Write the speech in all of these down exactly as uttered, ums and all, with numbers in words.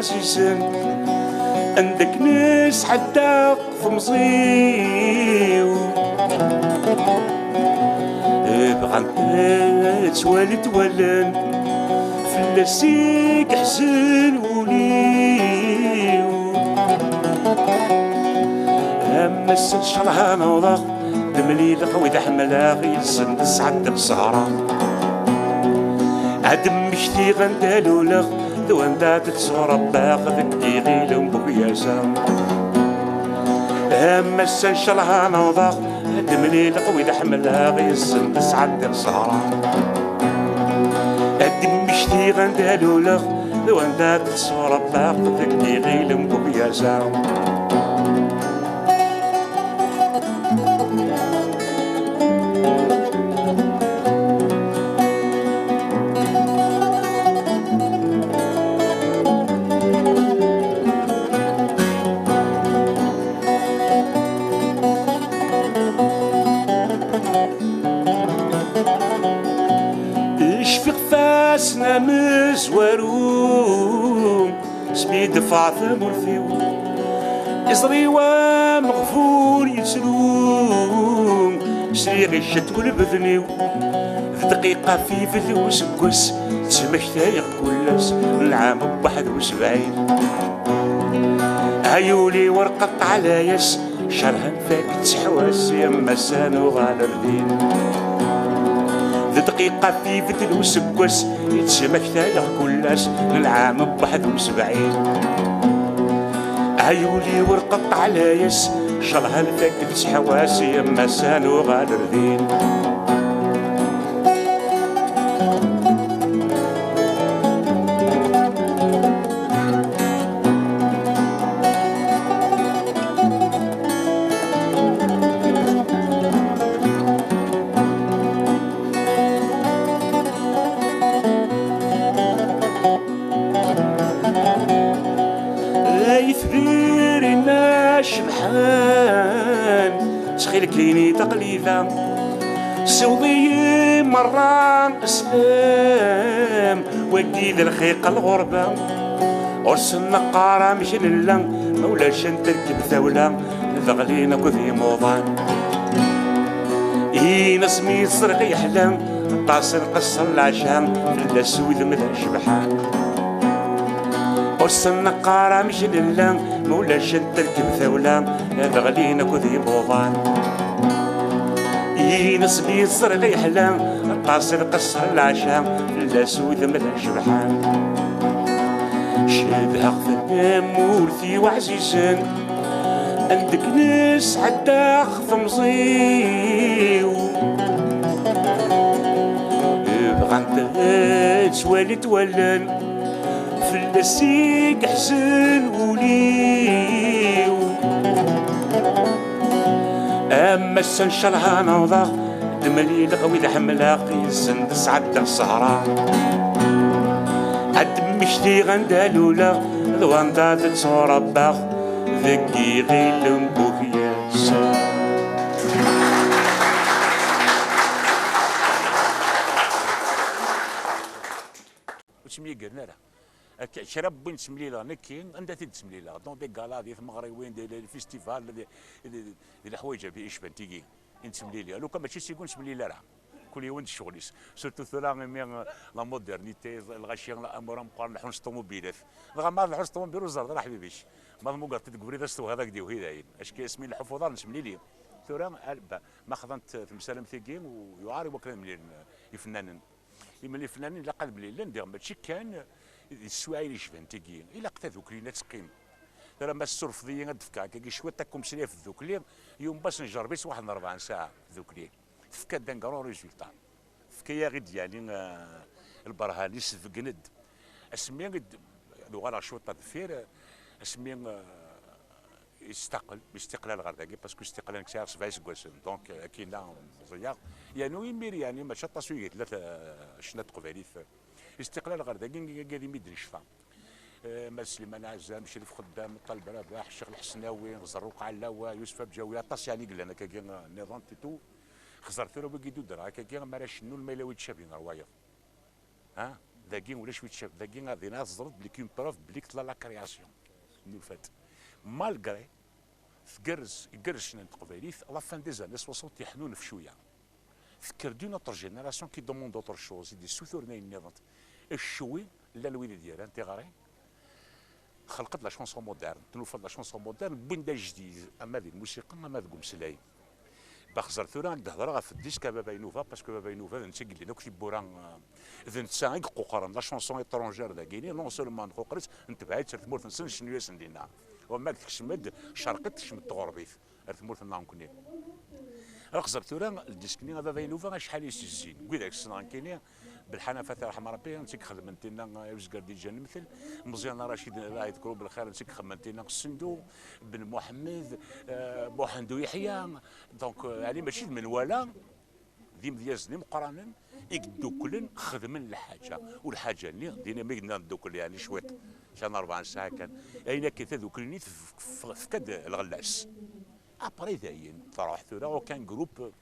Sisen anda k-nesɛedda temẓi-w, bɣant ad twalent wallen, fell-as i yeḥzen wul-iw. Am ass-a ncallah ad n-awḍeɣ, ad mlileɣ wid ḥemmleɣ, yid-sen ad sɛeddiɣ sehra. Ad d-mmektiɣ anda luleɣ, d wanda d-ttwarebbaɣ, deg yiɣil n Bukyasa. Am ass-a ncallah ad n-awḍeɣ, ad d-mlileɣ wid ḥemmleɣ, yid-sen ad sɛeddiɣ sehra. Ad d-mmektiɣ anda luleɣ, d wanda d-ttwarebbaɣ, deg yiɣil n Bukyasa. Cfiɣ fassen amezwaru, smi d-teffeɣ tamurt-iw. Iẓri-w ameɣbun yettru, sliɣ i ccetwa n lebden-iw. D dqiqa fi bed useggas, ttmektayeɣ kul ass, n lɛam n waḥed u sebɛin. Ay ul-iw rqeq ɛlayas, cerhen fak ttḥwas, yamma-s ad nuɣal ar din. D dqiqa fi bed useggas, i ttmektayeɣ kul ass, n lɛam n waḥed u sebɛin. Ay ul-iw rqeq ɛlayas, cerhen fak ttḥwas, yamma-s ad nuɣal ar din. Ay tbirin a cebḥen, ttxil-k ini-d aql-i da. Siweḍ-iyi merra sslam, wagi d lxiq n lɣerba. Ur sen-neqqar amek nella, ma ulac ad nterkeb tawla, d ɣlin akked yimuḍan. Ini-as mi ẓriɣ yeḥla, aṭas n lqesser n leɛca, fell-as udem d acebḥan. Ur sen-neqqar amek nella, ma ulac ad nterkeb tawla, ad ɣlin akked yimuḍan. Ini-as mi ẓriɣ yeḥla, aṭas n lqesser n leɛca, fell-as udem d acebḥan. Cedhaɣ tamurt-iw ɛzizen, anda k-nesɛeddaɣ temẓi-w. Bɣant ad twalent wallen, fell-as i yeḥzen wul-iw. Am ass-a ncallah ad n-awḍeɣ, ad d-mlileɣ wid ḥemmleɣ, yid-sen ad sɛeddiɣ sehra. Ad d-mmektiɣ anda luleɣ, d wanda d-tturebbaɣ, deg yiɣil n Bukyas. Ur ttemyagaren ara. Akka, kra n win ttemlileɣ nekki, anda t-id-ttemlileɣ? Dans des galas, di tmeɣriwin, di, di, di festival, di, di, di leḥwayeǧ yecban tigi i nettemlili. Lukan mačči s yiwen ur nettemlili ara. Kul yiwen d ccɣel-is. Surtout tura imi, euh, la modernité, lɣaci, la, amur ameqqran leḥḥun s ṭumubilat. Dɣa ma ad leḥḥun s ṭumubil ur ẓerreḍ ara ḥbib-ik. Ma tmugeḍ-t deg ubrid ad s-tewhiḍ ad k-d-iwhi dayen. Acki asmi nleḥḥu f uḍar nettemlili. Tura, a lebda, ma xḍant temsalemt-agi, u-, yuɛer i wakken ad mlilen, euh, ifennanen. Imlifnanen ilaq ad mlilen, diɣ mačči kan di teswiɛin icban tigi, ilaq tadukli ad teqqim. Tura ma tessurfeḍ-iyi ad d-fkeɣ akkagi cwiṭ akk umeslay ɣef tdukli, yumbas njerreb-itt waḥed n rebɛa n ssaɛa tdukli. Tefka-d un grand résultat. Tefka-yaɣ-id yani, eh, lberhan, isbeggen-d. Asmi i d-, ad uɣaleɣ cwiṭ ar deffir, asmi, eh, Yestaqel, yestiqlal ɣer dagi, parce que yestiqlal nekk sɛiɣ sebɛa iseggasen, donc, euh, akkin-a meẓẓiyeɣ. Yernu imir, yani, mačči aṭas wigi tella, euh, ccna n teqbaylit. Yestiqlal ɣer dagi, agi imi d-necfa. Euh, Mass Sliman Ɛezzam, Crif Xeddam, Ṭaleb Rabaḥ, Ccix Lḥesnawi, Zerruq Ɛellawa, Yusef Abǧawi, aṭas, yani, i yellan akkagi, euh, nniḍen, et tout. Xẓer tura wigi d-udreɣ akkagi, mi ara cennun, ma yella wi d-ttcabin ɣer wayeḍ. Ha? Dagi ulac wi tcab, dagi dinna teẓriḍ belli une preuve belli tella la création n ulfad. Malgré tgerrez, igerrez ccna n teqbaylit, la fin des années soixante yeḥnunef cwiya. Tekker-d une autre génération qui demande autre chose, i d-issuturen ayen nniḍen. Ccwi, llan wid i d-yerran tiɣri, xelqet la chanson moderne, tnufa la chanson moderne, wwin-d ajdid, ama di lmusiqa, ama deg umeslay. Baxzer tura ad d-hedreɣ ɣef disque a Baba Inuba, parce que Baba Inuba d netta i yellan akk tiwwura, eh, d netta i yeqquqren la chanson étrangère dagini, non seulement nquqer-itt, netbeɛ-itt ar tmurt-nsen, ncennu-yasen dinna. Wamma tekcem-d, cerqit, tekcem-d tɣerbit ar tmurt-nneɣ nekkni. Ɣzer tura, ldisk-nni a Baba Inuba, acḥal i s-izzin. Wid ak ssneɣ nekkini, Belḥana Fati, raḥma Rebbi, netta i ixedmen tinna i uzgar di Ǧan Lemtel, Meẓyan Racid, Allah yeḍker belxir, netta i ixedmen tinna Ssendu, Ben Muḥemmed, eh, Muḥend U Yeḥya. Donc, eh, yani mačči d menwala, d imedyazen imeqqranen i yedduklen, xedmen lḥaǧa. U lḥaǧa-nni, dinna mi gnen ddukkel, yani cwiṭ, kan rebɛa ssaɛa kan. Ayen akken tadukli-nni tef-, tef-, tefka-d lɣella-s. Après dayen, truḥ tura, aucun groupe, euh,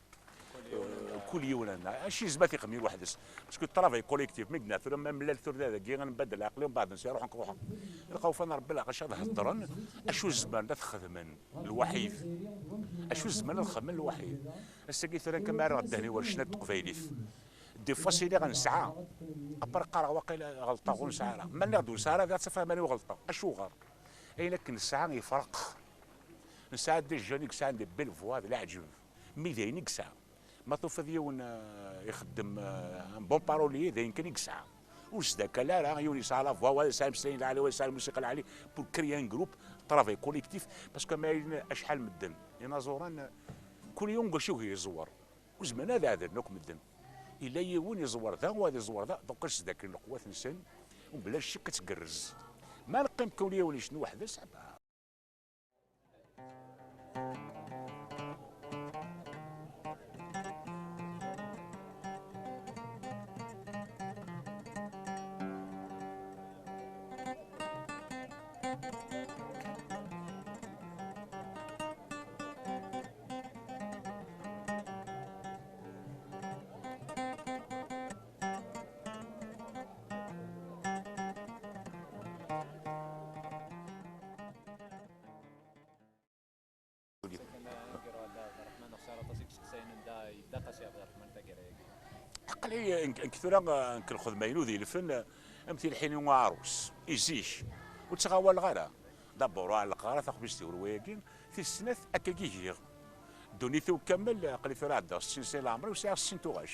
kul yiwen anna. Acu yezmer ad t-ixdem weḥd-s? Parce que le travail collectif, mi gnen tura, ma mlal tura dagi, ad nbaddel lɛeqli, mbeɛd nsi, ruḥen, ruḥen. Ilqa ufan Rebbi lɛeqli ad heddren, acu zemren ad t-xedmen lwaḥid? Acu zemren ad xedmen lwaḥid? Ass-agi tura, kama ara ddehni war ccna n teqbaylit. Des fois, siliɣ nesɛa. Après, qqareɣ, waqila ɣelṭeɣ, ur nesɛi ara. Ma nniɣ-d ur nesɛi ara, ad tafeɣ mani ur ɣelṭeɣ. Acuɣer? Ayen akken nesɛa yefreq. Nesɛa des jeunes i yesɛan des belles voix, d leɛǧeb. Mi d ayen i yesɛa. Ma tufiḍ yiwen, euh, ixeddem, euh, un bon parolier, d ayen kan i yesɛa. Ur sdakal ara, yiwen yesɛa la voix, wa yesɛa imeslayen lɛali, wa yesɛa lmusiqa lɛali, pour créer un groupe, travail collectif, parce que ma yella acḥal medden, inaẓuren, kul yiwen deg wacu i yeẓwer. Ur zmiren ad ɛedlen akk medden. Yella yiwen iẓwer da, wayeḍ iẓwer da, donc ad sdakklen leqwat-nsen, u bla ccek ad tgerrez. Ma neqqim kul yiwen icennu weḥd-s, ah bah. Aql-i nekk, nekk tura, nekk lxedma-inu di lfen, am tilḥin n uɛarus, i zik, ur ttɣawaleɣ ara. D'abord, ur ɛellqeɣ ara taxbizt-iw ar wayagi, tis snat akka i giɣ. Ddunit-iw kamel, aql-i tura ɛeddaɣ settin sna n leɛmer-iw, sɛiɣ settin tuɣac.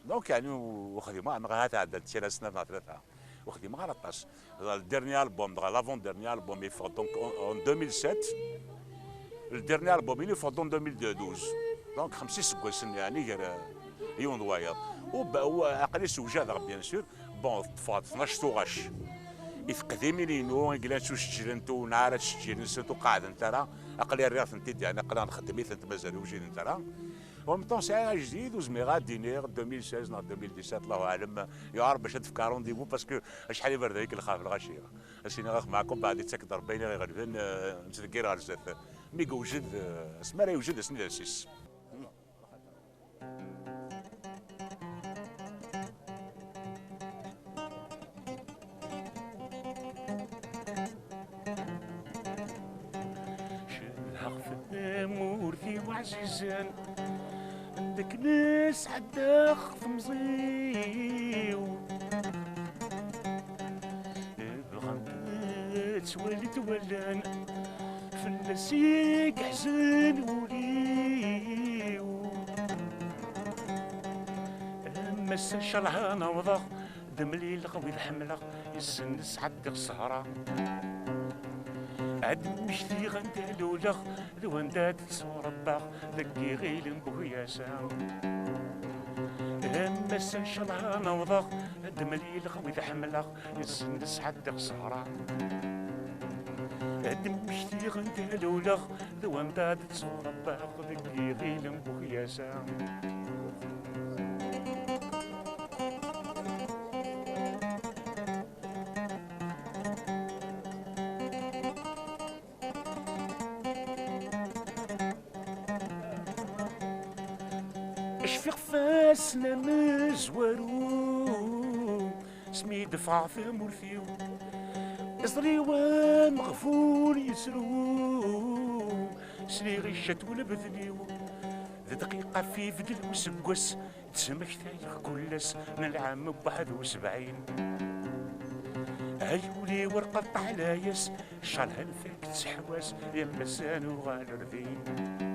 Donc, yeɛni, ur xdimeɣ, neɣ ahat ɛedda tira snat neɣ tlata. Ur xdimeɣ ara aṭas. Le dernier album, dɣa l'avant-dernier album, yeffeɣ donc en, en deux mille sept. Le dernier album, il yeffeɣ en deux mille douze. Donc, xemsa iseggasen, yeɛni, gar, euh, yiwen d wayeḍ. U ba-, u aql-i sewjadeɣ, bien sûr. Bon, ṭṭfeɣ-d tnac tuɣac. I teqdimin-inu, i yellan ttusǧilent, ur neɛra ad sǧilent, surtout qeɛdent ara. Aql-i rriɣ-tent-id, yeɛni, aql-aɣ nxeddem-itent, mazal ur wjident ara. En même temps, sɛiɣ ajdid, ur zmireɣ ad d-iniɣ deux mille seize neɣ deux mille dix-sept, Allahu aɛlem, yuɛer bac ad d-fkeɣ rendez-vous, parce que acḥal iberdan i k-lxaf lɣaci. Ad s-iniɣ axmeɛkum, beɛd ittak-d Rebbi ayen i ɣ-iɣelben, eh, nettdeggir ɣer zdat. Mi yewjed, eh, asmi ara yewjed, ass-nni d ass-is. Cedhaɣ tamurt-iw ɛzizen, deg nesɛeddaɣ temẓi-w. Bɣant ad twali-t wallen, fell-as i yeḥzen wul-iw. Am ass-a ncallah ad n-awḍeɣ, ad mlileɣ wid ḥemmleɣ, yes-sen ad sɛeddiɣ sehra. Ad mmektiɣ anda luleɣ, d wanda ad ttwaṛebbaɣ, deg iɣil n Buhyasa. Am ass-a ncallah ad n-awḍeɣ, ad mlileɣ wid ḥemmleɣ, yes-sen ad sɛeddiɣ sehra. Ad mmektiɣ anda luleɣ, d wanda ad ttwaṛebbaɣ, deg iɣil n Buhyasa. Cfiɣ ɣef wass-nni amezwaru, s Deffɣeɣ tamurt-iw, iẓri-w ameɣful yesru. Sliɣ i ccetwa n lebden-iw, d dqiqa f ibedden useggas. Ttmektayeɣ kul ass n lɛam n waḥed u sebɛin. Ay ul-iw rqeḍ ṭeḥlayas, ccerhen fak ttḥwas, yammas ad nuɣal ar din.